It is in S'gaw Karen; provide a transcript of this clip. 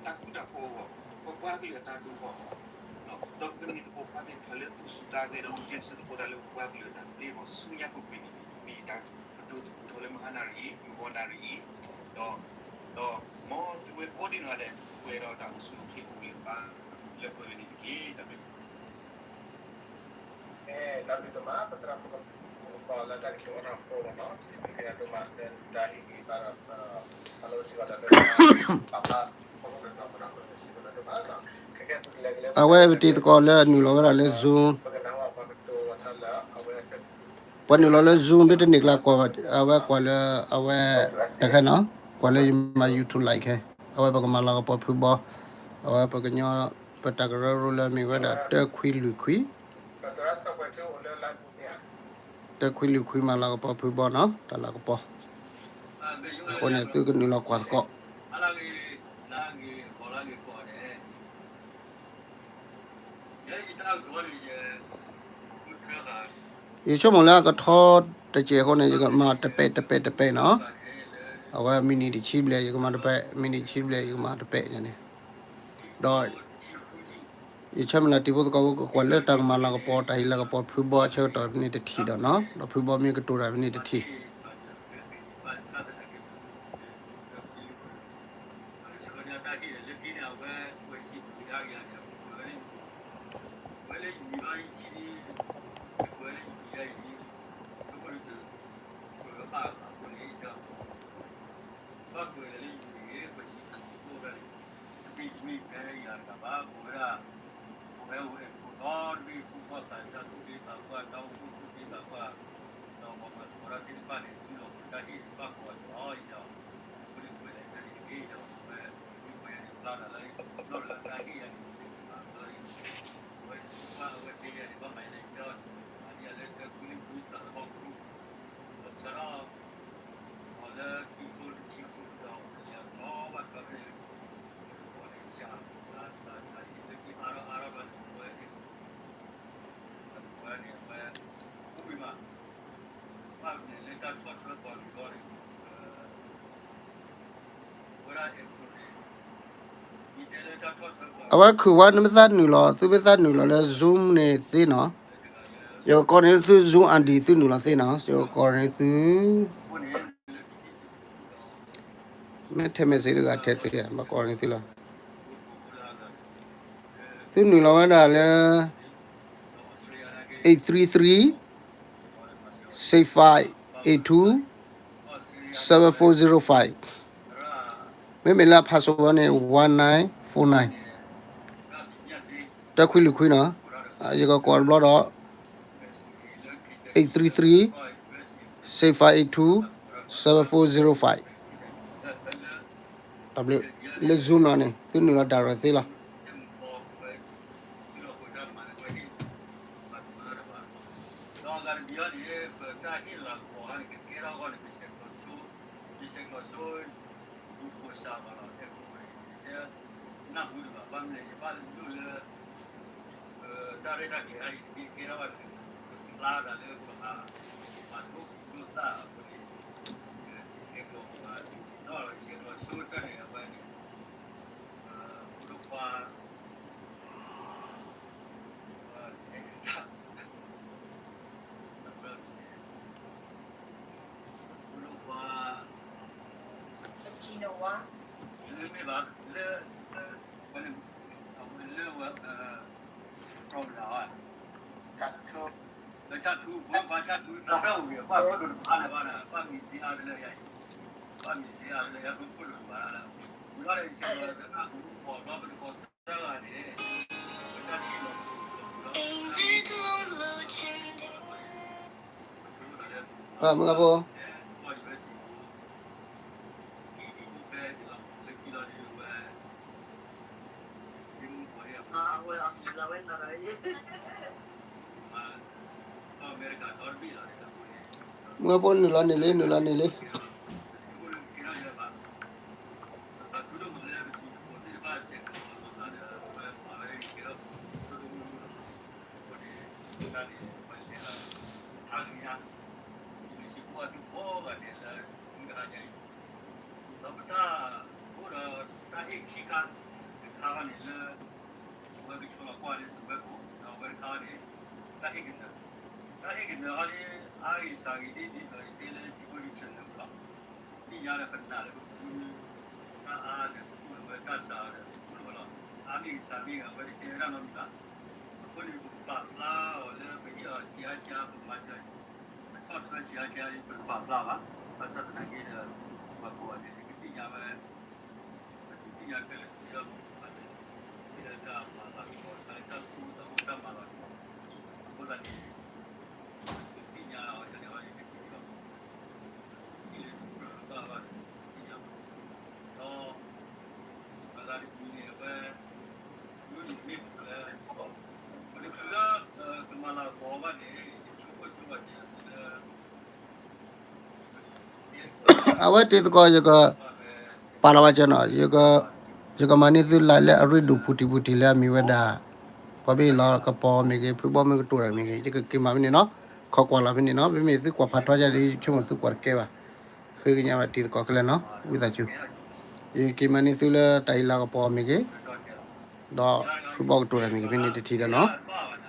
တၢ်ဃူတၢ်ဖိးအဂီၢ်, ပပှၤကလုာ်အတၢ်ဒိၣ်ထီၣ်အဂီၢ်, ဒီးပကမ့ၢ်သကိးပှၤသ့ၣ်တဖၣ်လၢသူၣ်စူၤသးဂဲၤဒီးဂုာ်ကျဲးစၢးသကိးတၢ်လၢပပှၤကလုာ်အတၢ်သဘျ့အဂီၢ် ဆူညါပူၤကွံာ်န့ၣ် မ့ၢ်ယတၢ်ကတိၤသကိးထီၣ်လၢမဟါနၣ်ရံၣ်အံၤ, မုၢ်ဂီၤနၣ်ရံၣ်အံၤ, ဒီး ဒီးမ်သုဝဲကိးဒံနီၢ်ဂၤဒဲး ပှဲၤဒီးတၢ်အိၣ်ဆူၣ်အိၣ်ချ့အိၣ်ဂ့ၤအိၣ်ဘၣ်လၢပှဲၤဝဲန့ၣ်တက့ၢ်. တၢ်ဘျုး အဝဲပတံၤသကိးလၢနုာ်လီၤဝဲဒၣ်လၢ Zoom, ပှၤနုာ်လီၤလၢ Zoom ဒ်တန့ၢ်ကျါကွၢ်ဘၣ်, အဝဲကွၢ်လၢ အဝဲ တခါနီၤ, ကွၢ်လၢယမၤ YouTube live ခဲ, အဝဲပကမၤလၤကပီၤဖုဘီ, အဝဲပကညီ ပတၢ်ကရၢကရိလၢမ့ၢ်ဝဲဒၣ်တၢခွံလွံၢ်ခွံ တၢခွံလွံၢ်ခွံမၤလၤကပီၤဖုဘီနီၤ, တၢ်လၤကပီၤ, အဃိန့ၣ် သုကနုာ်လီၤကွၢ်သကိး. ယဆိကမိၣ်လၢအကထီတစဲးအဃိန့ၣ် ယကမၤတပဲာ်တပဲာ်တပဲာ်နီၤ, အဝဲမံးနံးတဆံဘျဲၣ် ယကမၤတပဲာ်, မံးနံးတဆံဘျဲၣ် ယကမၤတပဲာ်န့ၣ်, ဒီး ယဆၢမုၢ်လၢ်တံၤဖိသကိးဖိ ကကွၢ်လၢတၢ်ကမၤလၤကပီၤ တၢ်ဟ့ၣ်လၤကပီၤဖုဘီအဆၢကတီၢ်မ့ၢ်တထံၣ်ဒီးနီၤ, ဒီးဖုဘီမ့ၢ်ကတိၤတၢ်မ့ၢ်တထံၣ် အဝဲခုၣ်ဝါ နမ့ၢ်သးနုာ်လီၤ, သုမ့ၢ်သးနုာ်လီၤလၢ Zoom န့ၣ်သ့နီၤ, ယကကိးန့ၢ်သု Zoom ID သုနုာ်လီၤသ့နီၤ, ယကကိးန့ၢ်သု မ့ၢ်ထဲ message တဂၤထဲသ့, ဘၣ်ကိးန့ၢ်သုလီၤ. သုနုာ်လီၤဝဲဒၣ်လၢ eight three three six five eight two seven four zero five, မ့မ့ၢ်လၢအ password န့ၣ် one nine four nine တၢခွံလွံၢ်ခွံနီၤ, ယကကိးတဘျီဒီး eight three three six five eight two seven four zero five တၢ်ဘျုး, လၢ Zoom နီၤန့ၣ် သုနုာ်လီၤ direct သ့လီၤ. မုၢ်ဂၤဖိ မုၢ်ဂၤဖိ နုာ်လီၤန့ၢ်လံ နုာ်လီၤန့ၢ်လံ. ဒီးပတၢ်အိၣ်ဒီးတၢ်ဟ့ၣ်ခံခါ ခါန့ၣ်လၢ အဝဲကဆိလီၤကွၢ်လၢစဝဲကိး ဒီးအဝဲတခါန့ၣ် တၢ်ဟ့ၣ်ကနၢၤ, တၢ်ဟ့ၣ်ကနၢၤခါန့ၣ် အါဂ့ၢ်စှၤဂ့ၢ်ဒ် ဒ်သိးယတဲလၢ ထံဖိကီၢ်ဖိန့ၣ်လီၤ. သ့ၣ်ညါဒီးပနာ်လၢပပူၤ တၢ်အါဒီးပအိၣ်လၢဝဲတၢ်စှၤဒီးပအိၣ်လီၤ. အါမ့ၢ်ဂ့ၤစှၤမ့ၢ်ဂ့ၤ အဝဲတတဲဝဲဒၣ်နီတမံၤဘၣ်. အဃိန့ၣ် ပကပာ်ဖျါအီၤလၢပဟ့ၣ်အီၤဆံးအါဆံးအါ ပမၤစၢၤ ပထီၣ်တၢ်ဆံးအါဆံးအါ ပကပာ်ဖျါဘၣ်. ဘၣ်ဆၣ်သနာ်က့ဒီး ပှၤကိးဂၤဒဲးန့ၣ် ကသ့ၣ်ညါဝဲ ပသ့ၣ်ညါခဲလၢာ်ခဲဆ့လီၤ. ဒီးတၢ်မၤလၤကပီၤ တၢ်လၢတၢ်သူတၢ်အိၣ်တၢ်မၤလၤကပီၤ အဃိသတးန့ၣ် ပသ့ၣ်ညါအီၤ ယၤန့ၣ်အီၤ ယကသ့ၣ်ညါ ထံၣ်လၢတကြၢးဘၣ်ဘၣ်ဒီး သ့ၣ်ညါ ဒီး ပှၤဂၤတမံၤန့ၣ် အဝဲ မ့ၢ်မ့ၢ်ပှၤလၢ ပတချုးလၢ ကမၤလၤကပီၤဘၣ်န့ၣ် ယဆိကမိၣ်ဆိကမိၣ်န့ၣ် အဝဲတ့ၢ်သကိး ယက ပာ်လီၤဝဲကၢနီၤ, ယကမၤန့ၢ်သုလၢလၢအရ့ဒိၣ်ပူၤတံၢ်ပူၤတံၢ်လၢအမံၤဝဲဒၣ် ပှၤဘ့ၣ်လီၤကပီၤမ့ၢ်ဂ့ၤ ဖုဘီမ့ၢ်ကတိၤတၢ်မ့ၢ်ဂ့ၤ ယကက့ၤမၤဖဲန့ၣ်နီၤ, ခိးကွၢ်လီၤဖဲန့ၣ်နီၤ, မ့မ့ၢ်သုကွၢ်ဖးထီယါဒီး ယဆိကမိၣ်သုကွၢ်တကဲဘၣ်, ဃ့ကညးဘၣ်တ့ၢ်သကိးခဲလၢာ်နီၤ, ဝံသးစူၤ, ယက့ၤမၤန့ၢ်သုလၢတၢ်အံၤလၤကပီၤမ့ၢ်ဂ့ၤ ဒီးဖုဘီကတိၤတၢ်မ့ၢ်ဂ့ၤ ဖဲန့ၣ်တထံၣ်ဒီးနီၤ,